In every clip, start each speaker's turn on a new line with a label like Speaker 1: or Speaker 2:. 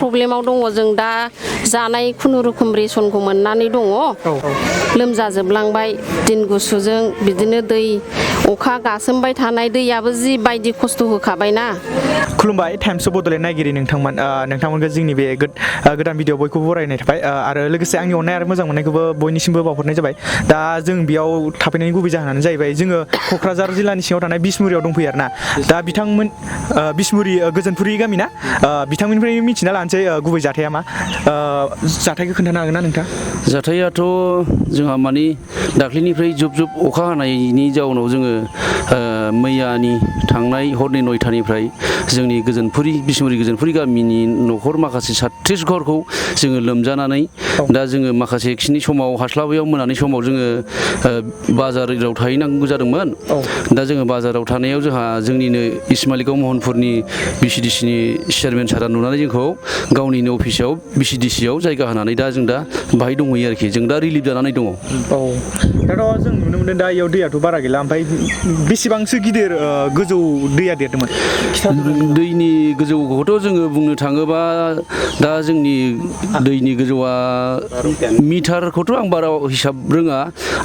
Speaker 1: प्रब्लेमाव दङ जों दा जानाय खुनुरुखुम रेसनखौ मोननानै दङ लोमजाजोबलांबाय दिन गुसुजों बिदिनो दै अखा गासोमबाय थानाय दैयाबो जि बायदि खस्थ' होखाबायना।
Speaker 2: खुलुमबाय टाइम्स अफ बड'लेण्ड नायगिरि नोंथांमोनखौ जोंनि बे गोदान भिडिअ बयखौबो बरायनाय थाबाय आरो लोगोसे आंनि अननाय आरो मोजां मोननायखौबो बयनिसिमबो बावहरनाय जाबाय। दा जों बेयाव थाफैनायनि गुबै जाहोनानो जाहैबाय जोङो क'क्राझार जिल्लानि सिङाव थानाय बिसमुरियाव दंफैयो आरोना। दा बिथांमोन बिसमुरि गोजोनपुरि गामि ना, बिथांमोननिफ्राय मिथिना लानोसै गुबै जाथाया मा। जाथायखौ खोन्थानो हागोन ना नोंथां?
Speaker 3: जाथायाथ' जोंहा माने दाख्लैनिफ्राय जुब जुब अखा हानायनि जाउनाव जोङो मैयानि थांनाय हरनि 9टानिफ्राय जोंनि बिसमुरि गोजोनपुरि गामिनि न'खर माखासे 36 घरखौ जोङो लोमजानानै दा जोङो माखासे खिनि समाव हास्लाबैयाव मोनानि समाव जोङो बाजाराव थाहैनांगौ जादोंमोन। दा जोङो बाजाराव थानायाव जोंनिनो इस्मालिगाव महनपुरनि बिसिडिसिनि चेयारमेन सारा नुनानै जोंखौ गावनिनो अफिसाव बिसिडिसियाव जायगा होनानै दा जों बाहाय दंहैयो आरोखि। जों दा रिलिफ जानानै दङ।
Speaker 2: दाथ' जों नुनो मोनदों दा इयाव दैयाथ' बारा गैला, ओमफ्राय बेसेबांसो गिदिर गोजौ दैया देरदोंमोन?
Speaker 3: दैनि गोजौखौथ' जोङो बुंनो थाङोबा दा जोंनि दैनि गोजौआ मिटारखौथ' आं बारा हिसाब रोङा,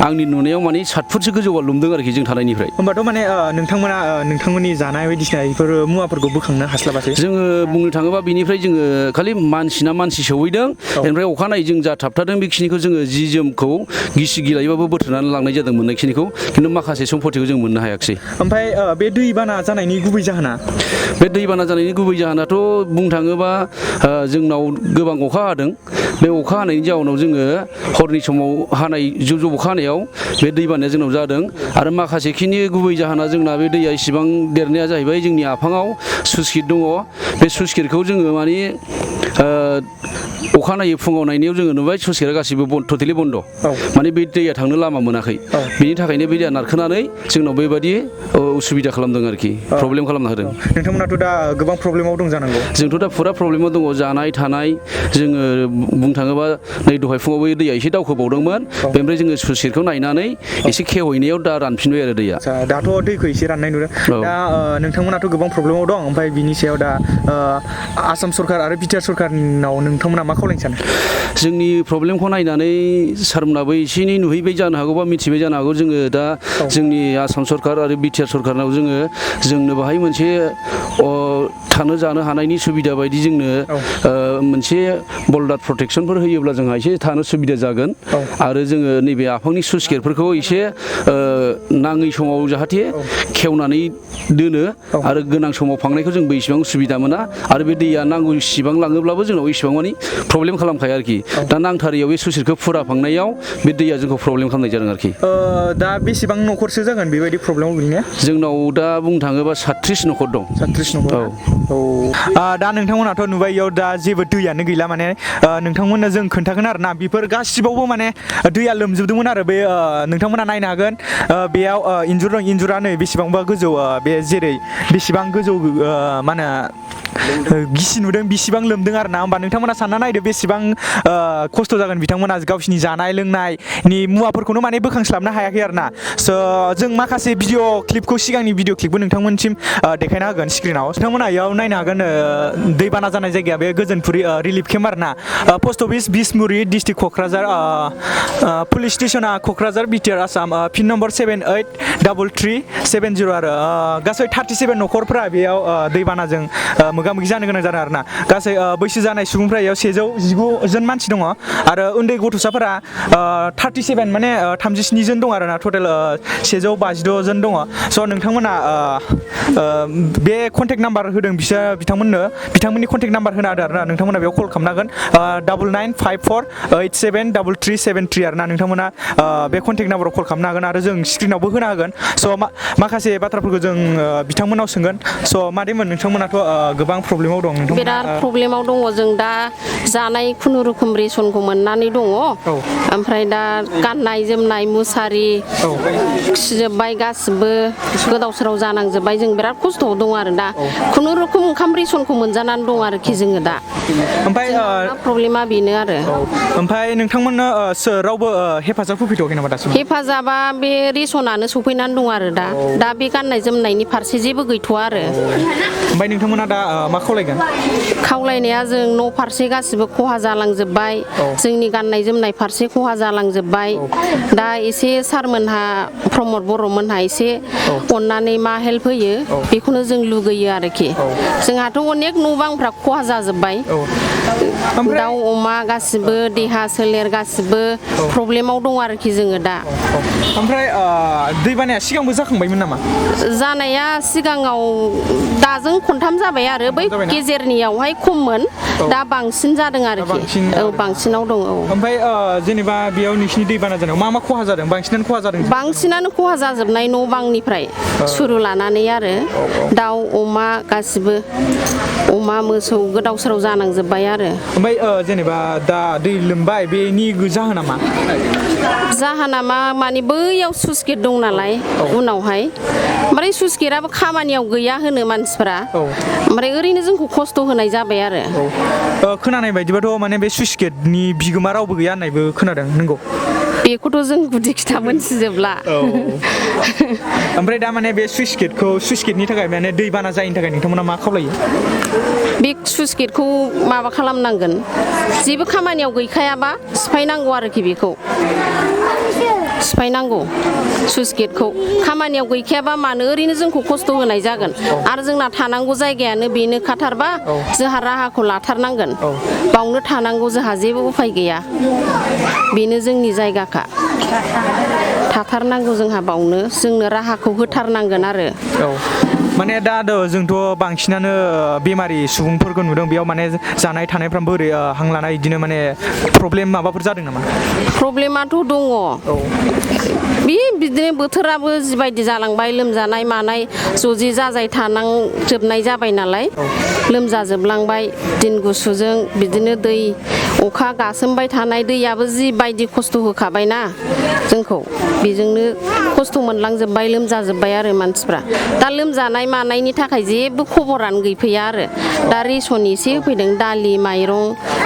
Speaker 3: आंनि नुनायाव माने 7 फुटसो गोजौआ लोमदों आरोखि जों थानायनिफ्राय।
Speaker 2: होमबाथ' माने नोंथांमोननि जानाय बायदिसिना बेफोर मुवाफोरखौ बोखांनो हास्लाबासै?
Speaker 3: जोङो बुंनो थाङोबा बेनिफ्राय जोङो खालि मानसि सौहैदों, ओमफ्राय अखानायै जों जा थाबथादों बेखिनिखौ जोङो जि जोमखौ गिसि गिलायैबाबो बोथ्रोदनानै लांनाय जादों मोननायखिनिखौ, खिन्थु माखासे सम्पतिखौ जों मोननो हायाखिसै।
Speaker 2: ओमफ्राय बे दैबाना जानायनि गुबै जाहोना?
Speaker 3: बे दैबाना जानायनि गुबै जाहोनाथ' बुंनो थाङोबा जोंनाव गोबां अखा हादों। बे अखा हानायनि जाउनाव जोङो हरनि समाव हानाय जुब जुब अखा हानायाव बे दैबानाया जोंनाव जादों। आरो माखासेखिनि गुबै जाहोना जोंना बे दैया इसिबां देरनाया जाहैबाय जोंनि आफाङाव स्लुइस गेट दङ। बे स्लुइस गेटखौ जोङो माने अखानायै फुङाव नायनायाव जोङो नुबाय स्लुइस गेटआ गासिबो टटेलि बन्द', माने बे दैया थांनो लामा मोनाखै। बेनि थाखायनो बे दैया नारखोनानै जोंनाव बेबायदि उसुबिदा खालामदों आरोखि, प्रब्लेम खालामना होदों।
Speaker 2: नोंथांमोनाथ' दा गोबां प्रब्लेमाव दं जानांगौ?
Speaker 3: जोंथ' दा फुरा प्रब्लेमाव दङ, जानाय थानाय। जोङो बुंनो थाङोबा नै दहाय फुङावबो दैया एसे दावखोबावदोंमोन, बेनिफ्राय जोङो स्लुइस गेटखौ नायनानै एसे खेवहैनायाव दा रानफिनबाय आरो दैया।
Speaker 2: दाथ' दैखौ एसे राननाय नुदों। दा नोंथांमोनाथ' गोबां प्रब्लेमाव दं, ओमफ्राय बिनि सायाव दा आसाम सरकार आरो बिटिआर सरकारनाव नोंथांमोना मा खावलायनो सानो?
Speaker 3: जोंनि प्रब्लेमखौ नायनानै सारमोनाबो एसे एनै नुहैबाय जानो हागौ बा मिथिबाय जानो हागौ। जोङो दा जोंनि आसाम सरकार आरो बिटिआर सरकारनाव जोंनो बाहाय मोनसे थानो जानो हानायनि सुबिदा बायदि जोंनो मोनसे बल्डार प्रटेक्सनफोर होयोब्ला जोंहा एसे थानो सुबिदा जागोन। आरो जोङो नैबे आफांनि स्लुइस गेटफोरखौ एसे नाङै समाव जाहाथे खेवनानै दोनो, आरो गोनां समाव फांनायखौ जोंबो इसेबां सुबिदा मोना। आरो बे दैया नांगौ इसिबां लाङोब्लाबो जोंनाव इसिबां मानि प्रब्लेम खालामखाया आरोखि। दा नांथारैयाव बे स्लुइस गेटखौ फुरा फांनायाव बे दैया जोंखौ प्रब्लेम खालामनाय जादों आरोखि।
Speaker 2: दा बेसेबां न'खरसो जागोन बेबायदि प्रब्लेमाव गोलैनाया? जोंनाव
Speaker 3: दा बुंनो थाङोबा 36 न'खर दं।
Speaker 2: 36 न'खर? दा नोंथांमोनाथ' नुबाय इयाव दा जेबो दैयानो गैला, माने नोंथांमोननो जों खोन्थागोन आरोना बेफोर गासिबावबो माने दैया लोमजोबदोंमोन आरो। बे नोंथांमोना नायनो हागोन, बेयाव इन्जुर दं, इन्जुरा नै बेसेबांबा गोजौ, बे जेरै बेसेबां गोजौ मा होनो गिसि नुदों बेसेबां लोमदों आरोना। होमबा नोंथांमोना सानना नायदो बेसेबां खस्थ' जागोन बिथांमोना गावसिनि जानाय लोंनायनि मुवाफोरखौनो माने बोखांस्लाबनो हायाखै आरोना। जों माखासे भिडिअ क्लिपखौ सिगांनि भिडिअ क्लिपखौ नोंथांमोनसिम देखायना होगोन स्क्रिनाव। नोंथांमोना इयाव नायनो हागोन दैबाना जानाय जायगाया बे गोजोनपुरि रिलिफ केम्प आरोना। Post office Bishmuri, district Kokrajhar, police स्टेसना Kokrajhar, BTR Assam, pin number 783337 आरो गासै 37 न'खरफ्रा बेयाव दैबानाजों मोगा मोगि जानो गोनां जादों आरोना। गासै बैसो जानाय सुबुंफ्रा इयाव 119 जन मानसि दङ, आरो उन्दै गथ'साफोरा 37 माने 37 जन दं आरोना। टटेल 152 जन दङ। स' नोंथांमोना बे कन्टेक्ट नाम्बार होदों बिथांमोननि कन्टेक्ट नाम्बार होना होदो आरोना। नोंथांमोना बेयाव कल खालामनांगोन 9954873373 आरोना। नोंथांमोना बे कन्टेक्ट नाम्बाराव कल खालामनो हागोन, आरो जों स्क्रिनावबो होना होगोन। स' माखासे बाथ्राफोरखौ जों बिथांमोनाव सोंगोन। स' मादैमोन नोंथांमोनाथ' गोबां प्रब्लेमाव दं?
Speaker 1: बिराद प्रब्लेमाव दङ जों दा जानाय खुनुरुखुम रेसनखौ मोननानै दङ, ओमफ्राय दा गाननाय जोमनाय मुसारि सिजोब्बाय, गासिबो गोदाव सोराव जानांजोब्बाय। जों बिराद खस्थ'आव दं आरो दा खुनुरुखुम ओंखाम रेसनखौ मोनजानानै दं आरोखि जोङो दा। ओमफ्राय प्रब्लेमा बेनो आरो।
Speaker 2: ओमफ्राय नोंथांमोननो रावबो हेफाजाब होफैथ'वाखै नामा दासिम?
Speaker 1: हेफाजाबा बे रेसन रेसनानो सफैनानै दं आरो दा बे गाननाय जोमनायनि फारसे जेबो गैथ'आ आरो
Speaker 2: ओमफ्राय नोंथांमोना दा मा खावलायगोन
Speaker 1: खावलायनाया जों न' फारसे गासिबो खहा जालांजोब्बाय जोंनि गाननाय जोमनाय फारसे खहा जालांजोब्बाय दा एसे सारमोनहा प्रमद बर'मोनहा एसे अननानै मा हेल्प होयो बेखौनो जों लुगैयो आरोखि जोंहाथ' अनेक न' बांफ्रा खहा जाजोब्बाय दाउ अमा गासिबो देहा सोलेर गासिबो प्रब्लेमाव दं आरोखि जोङो दा
Speaker 2: ओमफ्राय दैबानाया सिगांबो जाखांबायमोन नामा
Speaker 1: जानाया सिगाङाव दाजों खनथाम जाबाय आरो बै गेजेरनियावहाय खममोन दा बांसिन जादों आरोखि बांसिनाव दं
Speaker 2: ओमफ्राय जेनेबा बेयाव नोंसिनि दैबाना जानायाव मा खहा जादों बांसिनानो खहा
Speaker 1: जाजोबनाय न' बांनिफ्राय सुरु लानानै आरो दाउ अमा गासिबो अमा मोसौ गोदाव सोराव जानांजोब्बाय आरो
Speaker 2: ओमफ्राय जेनेबा दा दै लोमबाय बेनि जाहोना मा
Speaker 1: जाहोना मा माने बैयाव सुइस गेट दं नालाय उनावहाय ओमफ्राय सुइस गेटआबो खामानियाव गैया होनो मानसिफोरा ओमफ्राय ओरैनो जोंखौ खस्थ' होनाय जाबाय आरो
Speaker 2: खोनानाय बायदिबाथ' माने बे सुइस गेटनि बिगोमा रावबो गैया होननायबो खोनादों नंगौ
Speaker 1: बेखौथ' जों गुदि खिथा मोनथिजोबला
Speaker 2: ओमफ्राय दा माने बे सुइस गेटनि थाखाय माने दैबाना जायैनि थाखाय नोंथांमोना मा खावलायो
Speaker 1: बे सुइस गेटखौ माबा खालामनांगोन जेबो खामानियाव गैखायाबा सिफायनांगौ आरोखि बेखौ सिफायनांगौ सुइस गेटखौ खामानियाव गैखायाबा मानो ओरैनो जोंखौ खस्थ' होनाय जागोन आरो जोंना थानांगौ जायगायानो बेनो खाथारबा जोंहा राहाखौ लाथारनांगोन बावनो थानांगौ जोंहा जेबो उफाय गैया बेनो जोंनि जायगाखा थाथारनांगौ जोंहा बावनो जोंनो राहाखौ होथारनांगोन आरो
Speaker 2: माने दा जोंथ' बांसिनानो बेमारि सुबुंफोरखौ नुदों बेयाव माने जानाय थानायफ्रा बोरै हां लानाय बिदिनो माने प्रब्लेम माबाफोर जादों नामा
Speaker 1: प्रब्लेमाथ' दङ बिदिनो बोथोराबो जिबायदि जालांबाय लोमजानाय मानाय ज'जि जाजाय थानांजोबनाय जाबाय नालाय लोमजाजोबलांबाय दिन गुसुजों बिदिनो दै अखा गासोमबाय थानाय दैयाबो जिबायदि खस्थ' होखाबायना जोंखौ बेजोंनो खस्थ' मोनलांजोब्बाय लोमजाजोब्बाय आरो मानसिफ्रा दा लोमजानाय मानायनि थाखाय जेबो खबरानो गैफैया आरो दा रेसन एसे होफैदों दालि माइरं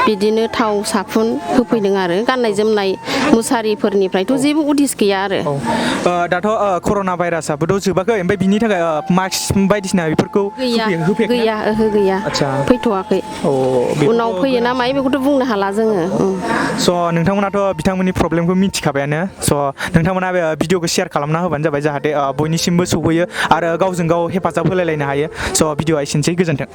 Speaker 1: बिदिनो थाव साफुन होफैदों आरो गाननाय जोमनाय मुसारिफोरनिफ्रायथ' जेबो उदिस गैया आरो
Speaker 2: दाथ' कर'ना भाइरासाबोथ' जोबाखै ओमफ्राय बिनि थाखाय मास्क बायदिसिना बेफोरखौ
Speaker 1: गैया फैथ'वाखै उनाव फैयो ना मायो बेखौथ' बुंनो हाला जोङो
Speaker 2: स' नोंथांमोनाथ' बिथांमोननि प्रब्लेमखौ मिथिखाबायानो स' नोंथांमोना बे भिडिअखौ शेयार खालामना होबानो जाबाय जाहाथे बयनिसिमबो सौहैयो आरो गावजों गाव हेफाजाब होलायलायनो हायो स' भिडिअआ एसेनोसै गोजोन्थों